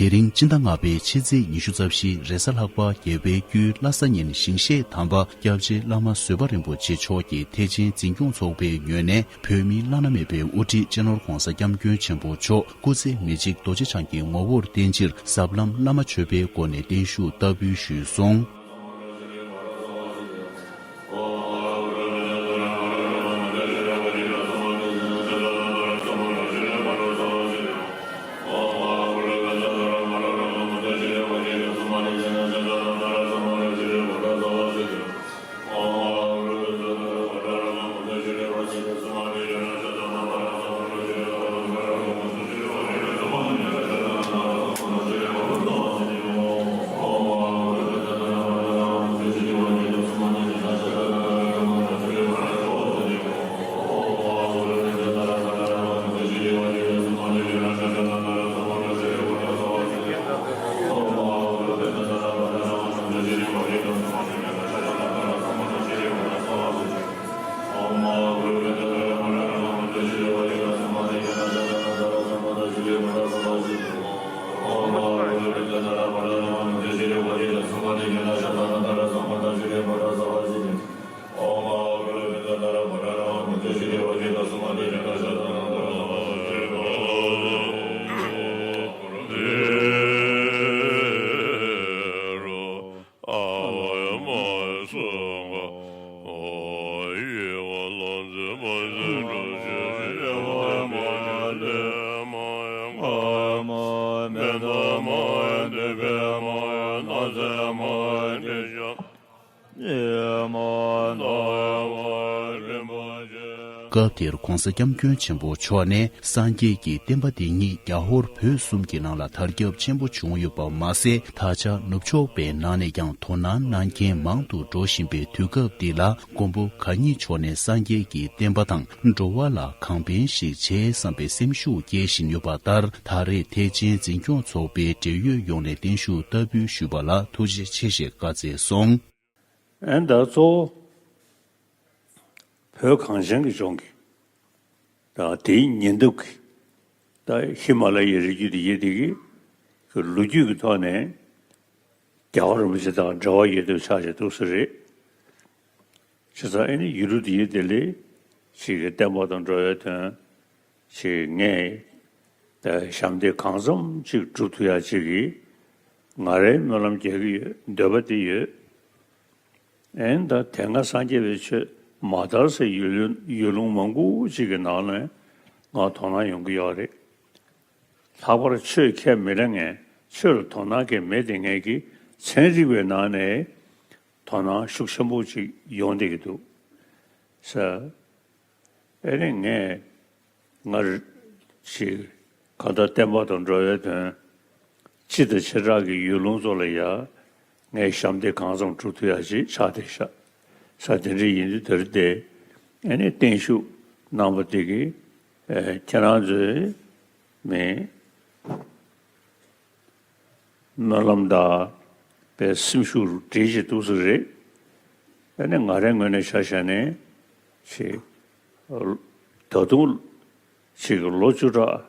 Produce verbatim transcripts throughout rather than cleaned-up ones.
དེ་རིང་སྤྱི་ཟླ་ལྔ་པའི་ཕྱི་ཚེས་ཉི་ཤུ་རྩ་བཞི་རེས་གཟའ་ལྷག་པ་རྒྱལ་བའི་རྒྱུད་ལྷ་ས་ཉིན་ཞིང་གཤེགས་དམ་པ་སྐྱབས་རྗེ་བླ་མ་བཟོད་པ་རིན་པོ་ཆེ་མཆོག་གི་ཐེག་ཆེན་འཛིན་སྐྱོང་ཚོགས་པའི་ངོས་ནས་བོད་མིའི་བླ་ན་མེད་པའི་དབུ་ཁྲིད་སྤྱི་ནོར་༧གོང་ས་༧སྐྱབས་མགོན་ཆེན་པོ་མཆོག་སྐུ་ཚེ་མི་འཇིག་རྡོ་རྗེ་འཆང་གི་ངོ་བོར་བརྟེན་ཕྱིར་ཟབ་ལམ་བླ་མ་མཆོད་པའི་སྒོ་ནས་བརྟན་བཞུགས་བསྟར་འབུལ་ཞུས་སོང་། སྐབས་དེར་༧གོང་ས་༧སྐྱབས་མགོན་ཆེན་པོ་མཆོག་ནས་སངས་རྒྱས་ཀྱི་བསྟན་པ་འདི་ཉིད་རྒྱ་ཧོར་བོད་གསུམ་གྱི་ནང་ལ་དར་ཁྱབ་ཆེན་པོ་བྱུང་ཡོད་པ་མ་ཟད། ད་ཆ་ནུབ་ཕྱོགས་པའི་ནང་ནས་ཀྱང་དོ་སྣང་གནང་མཁན་མང་དུ་འགྲོ་བཞིན་པའི་དུས་སྐབས་འདི་ལ། མགོན་པོ་གང་ཉིད་མཆོག་ནས་སངས་རྒྱས་ཀྱི་བསྟན་པ་དང་འགྲོ་བ་ལ་གང་ཕན་ཞིག་བྱེད་བསམ་པའི་སེམས་ཤུགས་སྐྱེད་བཞིན་ཡོད་པ་ལྟར། ད་རེས་ཐེག་ཆེན་འཛིན་སྐྱོང་ཚོགས་པའི་འབྲེལ་ཡོད་ཡོངས་ནས་བརྟན་བཞུགས་བསྟར་འབུལ་ཞུས་པ་ལ་ཐུགས་རྗེ་ཆེ་ཞེས་བཀའ་སྩལ་སོང་། ཨན་ད་གཙོ་བོ་བོད་གངས་ཅན་གྱི་ལྗོངས་ཀྱི་ད་དེའི་ཉེ་འདབས་ཀྱི་ད་ཧི་མ་ལ་ཡའི་རི་རྒྱུད་དེ་ཡི་དེ་གི་ལོ་རྒྱུས་ཀྱི་ཐོག་ནས་རྒྱལ་བ་རིན་པོ་ཆེ་དང་འབྲེལ་བ་ཡོད་དུས་ཆགས་ཀྱི་འདུག་ས་རེད། བྱས་ཙང་ཨ་ནི་ཡུལ་གྲུ་དེ་ཡི་དེ་ལས་ཅིག་གི་བསྟན་པ་དང་འགྲོ་བའི་དོན་ཅིག་ངས་ད་ཞབས་འདེགས་གང་འཚམ་ཅིག་སྒྲུབ་ཐུབ་ཡ་ཅིག་གི་ང་རའི་སྨོན་ལམ་རྒྱག་གི་ཡོད། འདོད་པ་དེ་ཡོད། ཨན་ད་དེ་སྔ་སངས་རྒྱས་པའི་ཆོས་མ་དར་སའི་ཡུལ་ལུང་ཡུལ་ལུང་མང་པོ་ཅིག་གི་ནང་ནས་ང་དོ་སྣང་ཡོང་གི་ཡོད་རེད། ལྷག་པར་ཆོས་ཁས་མི་ལེན་མཁན་ཆོས་ལ་དོ་སྣང་གི་མེད་དེ་ངས་ཀྱི་ཚན་རིག་པའི་ནང་ནས་དོ་སྣང་ཤུགས་ཆེན་པོ་ཅིག་ཡོང་བསྡད་ཀྱི་འདུག་ས། ཨེ་ནི་ངས་ང་རེ་ཞིག་གང་ལྟར་བསྟན་པ་དང་འགྲོ་བའི་དོན་སྤྱི་དང་བྱེ་བྲག་གི་ཡུལ་ལུང་ཚོ་ལ་ཡ་ངས་ཞབས་འདེགས་གང་འཚམ་སྒྲུབ་ཐུབ་ཡ་ཅིག་ཆགས་བསྡད་ཤག་ས། དེ་འདྲ་ཡིན་དུས་དེར་དེ་ཨེ་ནི་བརྟན་བཞུགས་གནང་བ་དེ་གི་ཨེ་ཁྱེད་རང་ཚོའི་མི་སྨོན་ལམ་དང་པའི་སེམས་ཤུགས་སྒྲིལ་བྱེད་འདུག་ས་རེད། ཨེ་ནི་ང་རའི་ངོས་ནས་ཆ་བཞག་ནས་ཆེ་ད་དུང་ཅིག་ལོ་བཅུ་ཕྲག་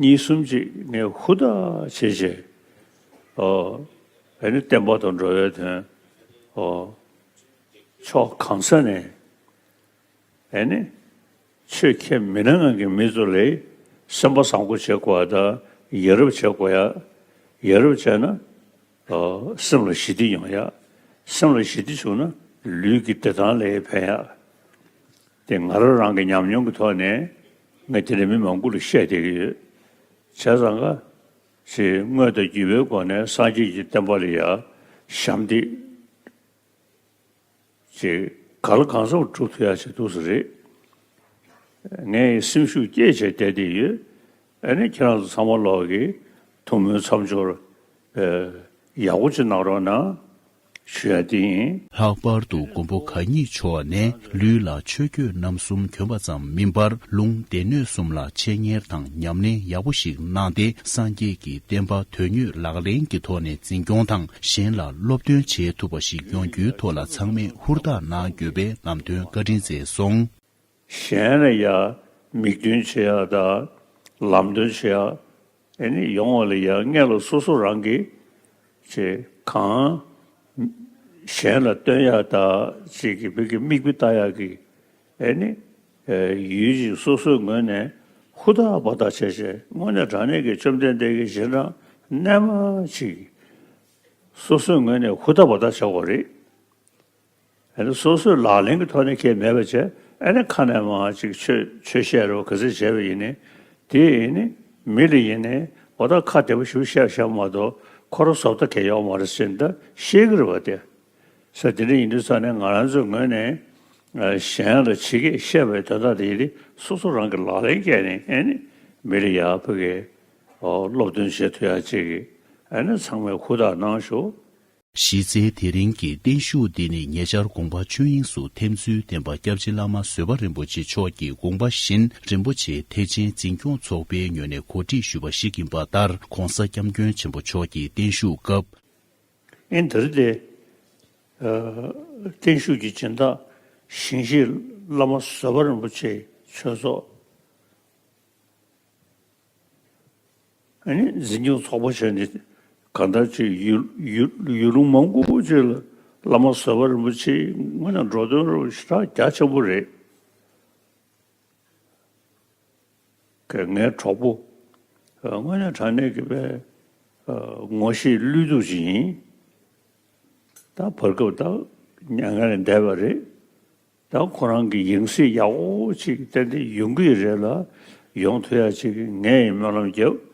གཉིས་གསུམ་ཅིག་ངས་ཧུར་ཐག་བྱས་བྱས་ཨོ་ཨེ་ནི་བསྟན་པ་དང་འགྲོ་བའི་དོན་ཨོ་ཕྱོགས་གང་ས་ནས་ཨེ་ནི་ཆོས་ཁས་མི་ལེན་མཁན་གྱི་མི་ཚོ་ལ་སེམས་པ་བཟང་པོ་བྱེད་དགོས་པ་དང་ཡ་རབས་བྱེད་དགོས་ཡ། ཡ་རབས་བྱས་ན་ཨོ་སེམས་ལ་ཞི་བདེ་ཡོང་ཡ། སེམས་ལ་ཞི་བདེ་བྱུང་ན་ལུས་ཀྱི་བདེ་ཐང་ལ་ཕན་ཡ། དེ་ང་རང་རང་གི་ཉམས་མྱོང་གི་ཐོག་ནས་ངས་དེ་འདྲ་མི་མང་པོ་ལ་བཤད་བསྡད་ཀྱི་ཡོད། བྱས་ཙང་ཀ་ཞེས་དངོས་དང་བརྒྱུད་པའི་སྒོ་ནས་སངས་རྒྱས་ཀྱི་བསྟན་པ་ལ་ཡ་ཞབས་འདེགས་ཅིག་ག་ལ་གང་འཚམ་སྒྲུབ་ཐུབ་ཡ་ཅིག་འདུག་ས་རེད། ངས་སེམས་ཤུགས་སྐྱེད་བྱས་བསྡད་བསྡད་ཡོད། ཨ་ནི་ཁྱེད་རང་ཚོ་ཚང་མ་ལོག་གིས་ཐུགས་སྨོན་མཚམས་སྦྱོར་ཨེ་ཡག་པོ་ཅིག་གནང་རོགས་གནང་ཞུ་ཡ་དེ་ཡིན། ལྷག་པར་དུ་མགོན་པོ་གང་ཉིད་མཆོག་ནས་ལུས་ལ་ཆོས་གོས་རྣམ་གསུམ་གྱོན་པ་ཙམ་མིན་པར་ལུང་སྡེ་སྣོད་གསུམ་ལ་འཆད་ཉན་དང་ཉམས་ལེན་ཡག་པོ་ཞིག་གནང་སྟེ་སངས་རྒྱས་ཀྱི་བསྟན་པ་དོན་དངོས་ལག་ལེན་གྱི་ཐོག་ནས་འཛིན་སྐྱོང་དང་གཞན་ལ་སློབ་སྟོན་བྱེད་ཐུབ་པ་ཞིག་ཡོང་རྒྱུའི་ཐོག་ལ་ཚང་མས་ཧུར་ཐག་གནང་དགོས་པའི་ལམ་སྟོན་བཀའ་དྲིན་སྩལ་སོང་། གཞན་ལ་ཡང་མིག་སྟོན་བྱེད་ཡག་དང་ལམ་སྟོན་བྱེད་ཡག་ ཨེ་ནི་ཡོང་བ་ལ་ཡང་སྔོན་ལ་སོ་སོ་རང་གིས་ཅེས་གང་གཞན་ལ་སྟོན་ཡག་དང་ཅིག་གི་བོད་ཀྱི་མིག་དཔེ་ལྟ་ཡག་གི་ཨེ་ནི་ཡུལ་ཅིག་སོ་སོའི་ངོས་ནས་ཧུར་ཐག་འབད་ཐག་བྱས་བྱས་དངོས་གནས་དྲང་གནས་ཀྱི་བཅོམ་ལྡན་འདས་ཀྱི་རྗེས་འབྲང་རྣལ་མ་ཅིག་སོ་སོའི་ངོས་ནས་ཧུར་ཐག་འབད་ཐག་བྱ་དགོས་རེད། ཨ་ནི་སོ་སོས་ལག་ལེན་གྱི་ཐོག་ནས་ཁྱད་མེད་པ་བྱས། ཨ་ནི་ཁ་ནས་མར་ཅིག་ཆོས་ཆོས་བཤད་རོགས་ག་ཚོད་བྱས་པ་ཡིན་ནའི། དེ་ཡིན་ནི་མི་ལ་ཡིན་ནའི་འོ་ད་ཁ་བདེ་པོ་ཞིག་བཤད་བཞག་མ་གཏོགས་ཁོ་རང་བཟོ་ལྟ་གལ་ཡོད་མ་རེད་ཟེར་ནས་ད་བཤད་ཀྱི་རེད་པ། དེ་ས་དེ་འདྲ་ཡིན་དུས་ཙང་ནས་ང་རང་ཚོའི་ངོས་ནས་གཞན་ལ་ཇི་སྐད་བཤད་པའི་དོན་དག་དེ་ཡིན་ནི་སོ་སོ་རང་གི་ལག་ལེན་བཀལ་ནས་ཨ་ནི་མི་ལ་ཡག་པོ་གི་སློབ་སྟོན་བྱེད་ཐུབ་ཡག་ཅིག་གི་ཨ་ནི་ཚང་མས་ཧུར་ཐག་གནང་ཤོག། གཞི་རྩའི་དེ་རིང་གི་བརྟན་བཞུགས་འདི་ནི་ཉེ་ཆར་དགོངས་པ་ཆོས་དབྱིངས་སུ་ཐིམ་ཚུལ་བསྟན་པ་སྐྱབས་རྗེ་བླ་མ་བཟོད་པ་རིན་པོ་ཆེ་མཆོག་གིས་དགོངས་པ་བཞིན་རིན་པོ་ཆེ་ཐེག་ཆེན་འཛིན་སྐྱོང་ཚོགས་པའི་ངོས་ནས་གོ་སྒྲིག་ཞུས་པ་ཞིག་ཡིན་པ་ལྟར། ༸གོང་ས་༸སྐྱབས་མགོན་ཆེན་པོ་མཆོག་གི་བརྟན་བཞུགས་སྐབས། ཨིན་དེ་རིང་དེ་བརྟན་བཞུགས་ཀྱི་སྦྱིན་བདག་ཞིང་གཤེགས་བླ་མ་བཟོད་པ་རིན་པོ་ཆེ་ཆོས་ཚོགས། ཨ་ནི་འཛིན་སྐྱོང་ཚོགས་པ་བྱས་ནས་གང་ལྟར་ཅིག་ཡུལ་ཡུལ་ཡུལ་ལུང་མང་པོ་ཅིག་ལ་བླ་མ་བཟོད་པ་རིན་པོ་ཆེ་དངོས་གནས་འགྲོ་དོན་རུ་ཞེ་དྲག་རྒྱ་ཆེན་པོ་རེད། ངའི་གྲོགས་པོ་དངོས་གནས་དྲང་གནས་ཀྱི་པའི་ངོ་ཤེས་བློས་གཏུག་ཅིག་ཡིན། ད་བར་སྐབས་ད་མྱ་ངན་ལས་འདས་པ་རེད། ད་ཁོ་རང་གི་ཡང་སྲིད་ཡག་པོ་ཅིག་ཏན་ཏན་ཡོང་གི་རེད་ལ། ཡོང་ཐུབ་ཡག་ཅིག་ངས་ཡང་སྨོན་ལམ་བརྒྱབ།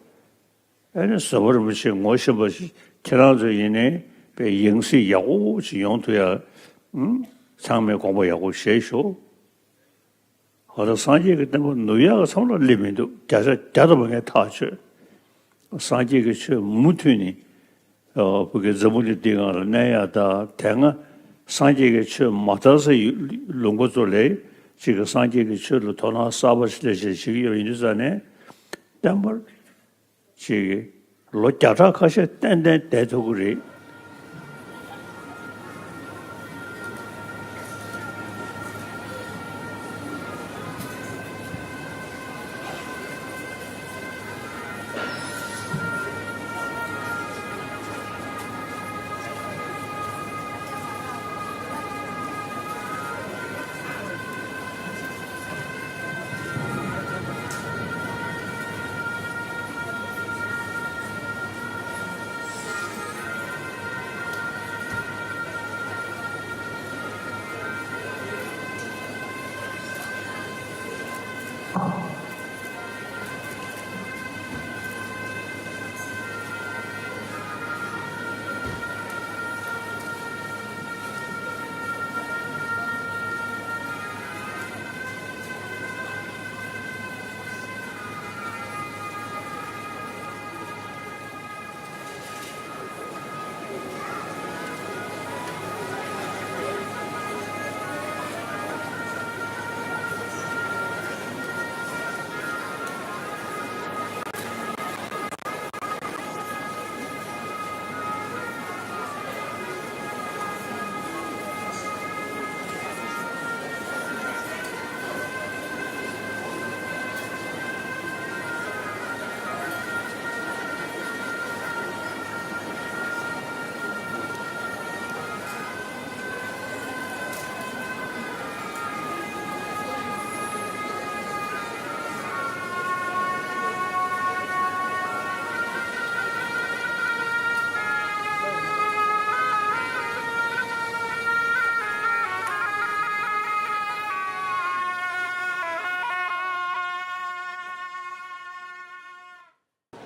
ཨ་ནི་བཟོད་པ་རིན་པོ་ཆེ་ངོ་ཤེས་པ་ཞིག་ཁྱེད་རང་ཚོ་ཡིན་ནའི་པའི་ཡང་སྲིད་ཡག་པོ་ཅིག་ཡོང་ཐུབ་ཡག་ཚང་མས་དགོངས་པ་ཡག་པོ་བཞེས་ཤོག། འོ་ད་སངས་རྒྱས་ཀྱི་བསྟན་པ་ནུབ་ཡག་གི་མཚམས་ལ་སླེབས་མི་འདུག། བརྒྱ་ཆ་བརྒྱ་ཐམ་པ་ངས་ཐག་ཆོད། སངས་རྒྱས་ཀྱི་ཆོས་མུ་མཐུད་ནས་བོད་ཀྱི་འཛམ་བུ་གླིང་འདི་སྒང་ལ་གནས་ཡག་དང་། དེ་སྔ་སངས་རྒྱས་ཀྱི་ཆོས་མ་དར་སའི་ལུང་པ་ཚོ་ལ་ཅིག་གི་སངས་རྒྱས་ཀྱི་ཆོས་ལ་དོ་སྣང་གསར་པ་ཞིག་སླེབས་བྱས་བྱེད་ཀྱི་ཡོད་པ་ཡིན་དུས་ཙང་ནས། བསྟན་པར་ཅིག་གི་ལོ་བརྒྱ་ཕྲག་ཁ་ཤས་ཏན་ཏན་བསྡད་ཐུབ་ཀྱི་རེད།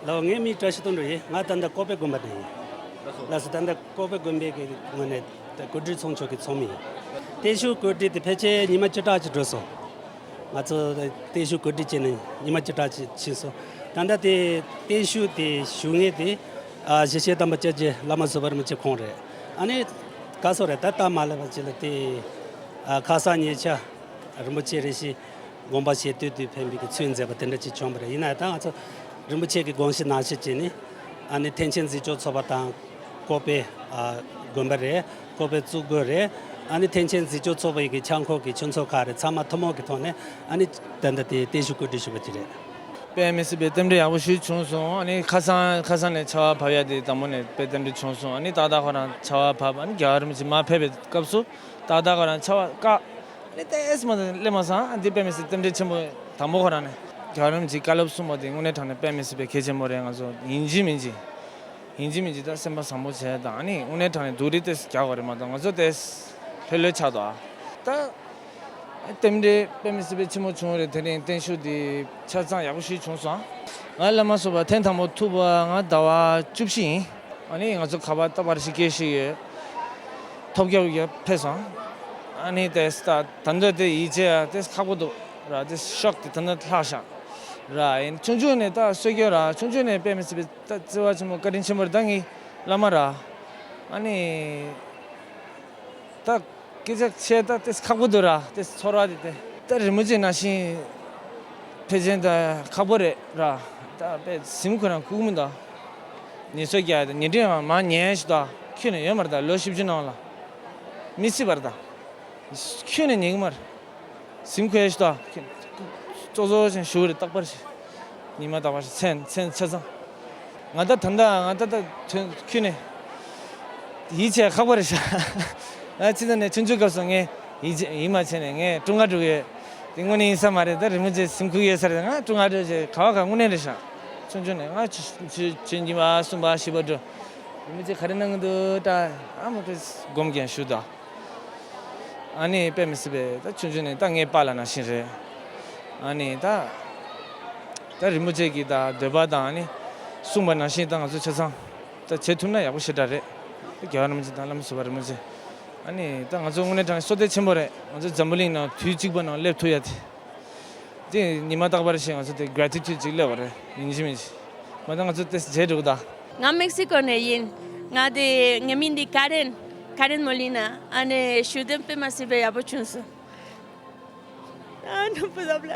ལགས། ངའི་མིང་བཀྲ་ཤིས་དོན་གྲུབ་ཡིན། ང་ད་ལྟ་ཀོ་པེ་དགོན་པ་ནས་ཡིན། ལགས་སོ། ད་ལྟ་ཀོ་པེ་དགོན་པའི་གི་ངོས་ནས་ད་གོ་སྒྲིག་ཚོགས་ཆུང་གི་ཚོགས་མི་ཡིན། བརྟན་བཞུགས་གོ་སྒྲིག་དེ་ཕལ་ཆེར་ཉི་མ་བཅུ་ཕྲག་ཅིག་འགྲོ་སོང་། ང་ཚོ་བརྟན་བཞུགས་གོ་སྒྲིག་བྱས་ནས་ཉི་མ་བཅུ་ཕྲག་ཅིག་ཕྱིན་སོང་། ད་ལྟ་དེ་བརྟན་བཞུགས་དེ་ཞུ་མཁན་དེ་ཨ་གཞིས་བྱེས་དམ་པ་སྐྱབས་རྗེ་བླ་མ་བཟོད་པ་རིན་པོ་ཆེ་ཁོང་རེད། ཨ་ནི་ག་སོ་རེད། ད་ད་མ་སླེབས་པ་ཅིག་ལ་དེ་ཨ་ཁ་སང་ཉེ་ཆར་རིན་པོ་ཆེ་རེ་ཞིག་དགོངས་པ་བཞེས་དུས་དུས་ཕན་པའི་གི་ཚུལ་མཛད་པ་དེ་འདྲ་ཅིག་བྱུང་བ་རེད། ཡིན་ན་ཡང་ད་ང་ཚོ་རིན་པོ་ཆེ་གི་དགོངས་གཞི་ནང་བཞིན་བྱས་ནས་ཨ་ནི་ཐེག་ཆེན་འཛིན་སྐྱོང་ཚོགས་པ་དང་ཀོ་པེ་ཨ་དགོན་པ་རེད། ཀོ་པེ་བཙུགས་སྒར་རེད། ཨ་ནི་ཐེག་ཆེན་འཛིན་སྐྱོང་ཚོགས་པ་ཡི་གི་འཆར་འགོད་ཀྱི་ཆོས་ཚོགས་ཁག་རེད། ཚང་མ་ཐུན་མོང་གི་ཐོག་ནས་ཨ་ནི་ད་ལྟ་དེ་བརྟན་བཞུགས་གོ་སྒྲིག་ཞུ་བ་ཅིག་རེད། དཔེ་མི་སྲིད་པའི་རྟེན་འབྲེལ་ཡག་པོ་ཞིག་བྱུང་སོང་། ཨ་ནི་ཁ་སང་ཁ་སང་ནས་ཆར་པ་བབས་ཡ་དེ་དང་པོ་ནས་དཔེ་རྟེན་འབྲེལ་བྱུང་སོང་། ཨ་ནི་ཏག་ཏག་ཁོ་རང་ཆར་པ་བབས། ཨ་ནི་རྒྱལ་བ་རིན་པོ་ཆེ་མར་ཕེབས་པའི་སྐབས་སུ་ཏག་ཏག་ཁོ་རང་ཆར་པ་བཀག་ཨ་ནི་ཏོག་ཙམ་མ་གཏོགས་སླེབས་མ་སོང་། ཨ་འདི་དཔེ་མི་སྲིད་རྟེན་འབྲེལ་ཆེན་པོ། དང་པོ་ཁོ་རང་ནས་རྒྱལ་བ་རིན་པོ་ཆེས་བཀའ་སློབ་གསུངས་པ་དེ་དངོས་གནས་དྲང་གནས་དཔེ་མི་སྲིད་པའི་གལ་ཆེན་པོ་རེད། ང་ཚོ་ཡིན་གཅིག་མིན་གཅིག་ཡིན་གཅིག་མིན་གཅིག་ད་སེམས་པ་བཟང་པོ་བྱས་དང་། ཨ་ནི་དངོས་གནས་དྲང་གནས་སྡུག་རུས་ཏོག་ཙམ་རྒྱག་དགོས་རེད་མ་གཏོགས། ང་ཚོ་དེ་ལྷོད་ལྷོད་ཆགས་འདུག་ཨ། ད་རྟེན་འབྲེལ་དཔེ་མི་སྲིད་པའི་ཆེན་མོ་བྱུང་བ་རེད། དེ་རིང་བརྟན་བཞུགས་འདི་ཆ་ཚང་ཡག་པོ་ཞིག་བྱུང་སོང་། ང་བླ་མ་སོགས་པ་ཐེངས་དང་པོ་ཐུག་པ་ང་ཟླ་བ་བཅུ་བཞི་ཡིན། ཨ་ནི་ང་ཚོ་ཁ་པར་རྟག་པར་ཞིག་སྐད་ཞིག་ཡོད། ཐོབ་རྒྱག་རྒྱག་ཕེབས་སོང་། ཨ་ནི་དེ་ད་ད་འདོད་དེ་ཡིད་ཆེས་ཡ་དེ་ཁག་པོ་འདུག་ར། དེ་ཤོག་དེ་ད་འདོད་ལྷག་ཤག་ར། ཡིན་ཆུང་ཆུང་ནས་ད་སྲོལ་རྒྱུན་ར། ཆུང་ཆུང་ནས་དཔེ་མི་སྲིད་པའི་ད་བརྩེ་བ་ཆེན་མོ་བཀའ་དྲིན་ཆེན་པོ་རེད། ད་ངའི་བླ་མ་ར། ཨ་ནི་ད་སྐད་ཆ་བཤད་ད་དེ་ཁག་པོ་འདུག་ར། དེ་ཚོར་བ་དེ་དེ་ད་རིན་པོ་ཆེ་ནང་བཞིན་ཕལ་ཆེར་ད་ཁག་པོ་རེད་ར། ད་དཔེ་གཟིམ་ཁོ་རང་ཁུག་མི་འདུག་ཉེས་ཚབས་རྒྱག་ཡ་དང་ཉེས་འབྲེལ་མ་ཉན་ཞིག་ད་ཁྱོན་ནས་ཡོད་མ་རེད། ད་ལོ་བཞི་བཅུ་ནང་ལ་མི་སྲིད་པ་རེད། ད་ཁྱོན་ནས་ཉན་གི་མ་རེད། གཟིམ་ཁུག་ཡ་ཞིག་ད་ཙོག་ཙོག་ཅན་ཞུ་གི་རེད། རྟག་པར་ཞིག་ཉི་མ་རྟག་པར་ཞིག་མཚན་མཚན་ཆ་ཚང་། ང་ད་ད་ད་ང་ད་ད་ཐོན་ཁྱོན་ནས་ཡིད་ཆེས་ཁག་པོ་རེད་ཤག་ང་ཕྱི་ཟླ་ནས་ཆུང་ཆུང་སྐབས་སུ་ངས་ཡིད་ཆེས་ཡིད་མ་ཆེས་ནས་ངས་ཀྲུང་ཧྭ་འགྲོ་གི་ཡོད། དེ་དངོས་གནས་ཡིན་ས་མ་རེད། ད་རིན་པོ་ཆེ་གཟིམ་ཁུག་ཡོད་ས་རེད། ང་ཀྲུང་ཧྭ་འགྲོ་ཆེ་ག་བ་ག་དངོས་གནས་རེད་ཤག་ཆུང་ཆུང་ནས་ང་ཆུ་ཆུ་ཆུ་ཉི་མ་གསུམ་པ་བཞི་པ་འགྲོ། རིན་པོ་ཆེ་ག་རེ་གནང་གི་འདུག་ད་ཨ་མ་ཏོ་སྒོམ་རྒན་ཞུ་ད། ཨ་ནི་དཔེ་མི་སྲིད་པའི་ད་ཆུང་ཆུང་ནས་ད་ངའི་པཱ་ལགས་ནང་བཞིན་རེད། ཨ་ནི་ད་ད་རིན་པོ་ཆེ་གི་ད་འདོད་པ་དང་ཨ་ནི་གསུངས་པ་ནང་བཞིན་ད་ང་ཚོ་ཆ་ཚང་ད་བྱེད་ཐུབ་ན་ཡག་པོ་ཞེ་དྲག་རེད། ད་རྒྱལ་བ་རིན་པོ་ཆེ་དང་བླ་མ་བསོད་པ་རིན་པོ་ཆེ། ཨ་ནི་ད་ང་ཚོ་དངོས་གནས་དྲང་གནས་བསོད་བདེ་ཆེན་པོ་རེད། ང་ཚོ་འཛམ་བུ་གླིང་ནང་དུས་གཅིག་པ་ནང་སླེབས་ཐུབ་ཡ་དེ། དེ་ཉི་མ་རྟག་པར་ཞིག་ང་ཚོ་དེ་གྷེ་རེ་ཊི་ཊུཌ་ཅིག་སླེབས་པ་རེད། ཡིན་གཅིག་མིན་གཅིག་མ་ད་ང་ཚོ་དེ་བྱེད་འགྲོ་གི་ད། ང་མེག་སི་ཀོ་ནས་ཡིན། ང་དེ་ངའི་མིང་དེ་ཀ་རེན། ཀ་རེན་མོ་ལི་ན། ཨ་ནི་བཞུགས་གདན་དཔེ་མ་སྲིད་པའི་ཡག་པོ་བྱུང་སོང་། ཨ་ནི་བུ་ལབ་ལ་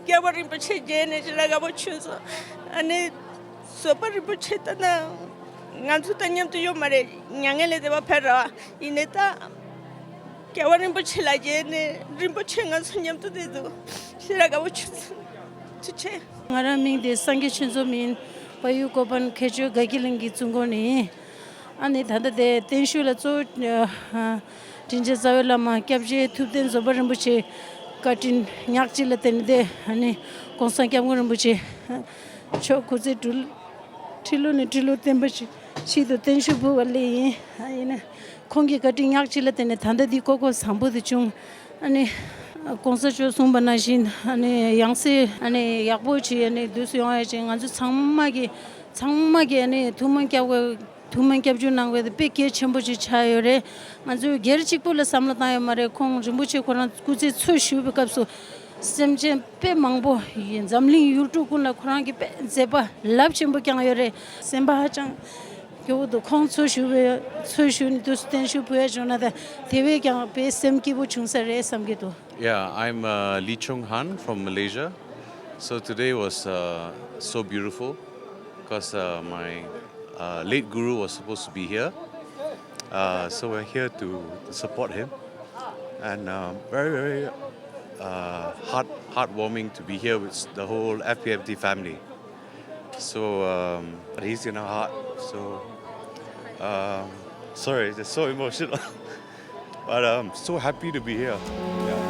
རྒྱལ་བ་རིན་པོ་ཆེ་མཇལ་ནས་ཞེ་དྲག་དགའ་པོ་བྱུང་སོང་། ཨ་ནི་བཟོད་པ་རིན་པོ་ཆེ་ལྟ་ན་ང་ཚོ་ད་མཉམ་དུ་ཡོད་མ་རེད། མྱ་ངན་ལས་འདས་པ་ཕེབས་ར་བ་ཡིན་ནའི་ད། རྒྱལ་བ་རིན་པོ་ཆེ་ལ་མཇལ་ནས་རིན་པོ་ཆེ་ང་ཚོ་མཉམ་དུ་བསྡད་འདུག་ཞེ་དྲག་དགའ་པོ་བྱུང་སོང་། ཐུགས་རྗེ་ཆེ། ང་རང་མིང་དེ་སངས་རྒྱས་ཆོས་འཛོམས་ཡིན། བལ་ཡུལ་གོ་པན་ཁེར་ཆོས་དགའ་སྐྱིད་གླིང་གི་བཙུན་དགོན་ནས་ཡིན། ཨ་ནི་ད་ལྟ་དེ་བརྟན་བཞུགས་ལ་གཙོ་བོ་དྲིན་ཅན་རྩ་བའི་བླ་མ་སྐྱབས་རྗེ་ཐུབ་བསྟན་བཟོད་པ་རིན་པོ་ཆེ་བཀའ་དྲིན་ཉག་གཅིག་ལ་བརྟེན་ནས་དེ་ཨ་ནི་གོང་ས་སྐྱབས་མགོན་རིན་པོ་ཆེ་མཆོག་སྐུ་ཚེ་སྒྲུབ། ཁྲི་ལོ་ནས་ཁྲི་ལོ་བརྟན་པ་ཞིག་ཆེད་དུ་བརྟན་བཞུགས་ཕུལ་བ་སླེབས་ཡིན། ཨ་ཡིན་ན་ཁོང་གི་བཀའ་དྲིན་ཉག་གཅིག་ལ་བརྟེན་ནས་ད་ལྟ་འདི་ཀོ་ཀོ་བཟང་པོ་དེ་བྱུང་། ཨ་ནི་གོང་ས་མཆོག་གསུངས་པ་ནང་བཞིན་ཨ་ནི་ཡང་སེ་ཨ་ནི་ཡག་པོ་ཅིག་ཨ་ནི་དུས་སུ་ཡོང་ཡ་ཅིག་ང་ཚོ་ཚང་མ་གི་ཚང་མ་གི་ཨ་ནི་ཐུགས་སྨོན་སྐྱབས་དགོས། ཐུགས་སྨོན་སྐྱབས་འཇུག་གནང་བའི་དཔེ་གལ་ཆེན་པོ་ཅིག་ཆགས་ཡོད་རེད། ང་ཚོས་སྒེར་གཅིག་པུ་ལ་བསམ་བློ་བཏང་ཡོད་མ་རེད། ཁོང་རིན་པོ་ཆེ་ཁོ་རང་སྐུ་ཚེ་འཚོ་བཞུགས་པའི་སྐབས་སུ་སེམས་ཅན་དཔེ་མང་པོ་ཡིན། འཛམ་གླིང་ཡུལ་གྲུ་ཀུན་ལ་ཁོ་རང་གིས་དཔེ་མཛད་པ་རླབས་ཆེན་པོ་བསྐྱངས་ཡོད་རེད། སེམས་པ་ཧ་ཅང་སྐྱོ་བོ་འདུག་ཁོང་འཚོ་བཞུགས་པའི་འཚོ་བཞུགས་ནས་དུས་སུ་བརྟན་བཞུགས་ཕུལ་ཡ་བྱུང་ན་ད་དེ་བས་ཀྱང་དཔེ་སེམས་སྐྱིད་པོ་བྱུང་ས་རེད་བསམ་གྱི་འདུག Yeah, I'm uh, Lee Chung Han from Malaysia. So today was uh, so beautiful because uh, my uh, late guru was supposed to be here. Uh, so we're here to, to support him. And um, very, very uh, heart, heartwarming to be here with the whole F P F D family. So um, he's in our heart. So um, sorry, it's so emotional. But I'm so happy to be here. Yeah.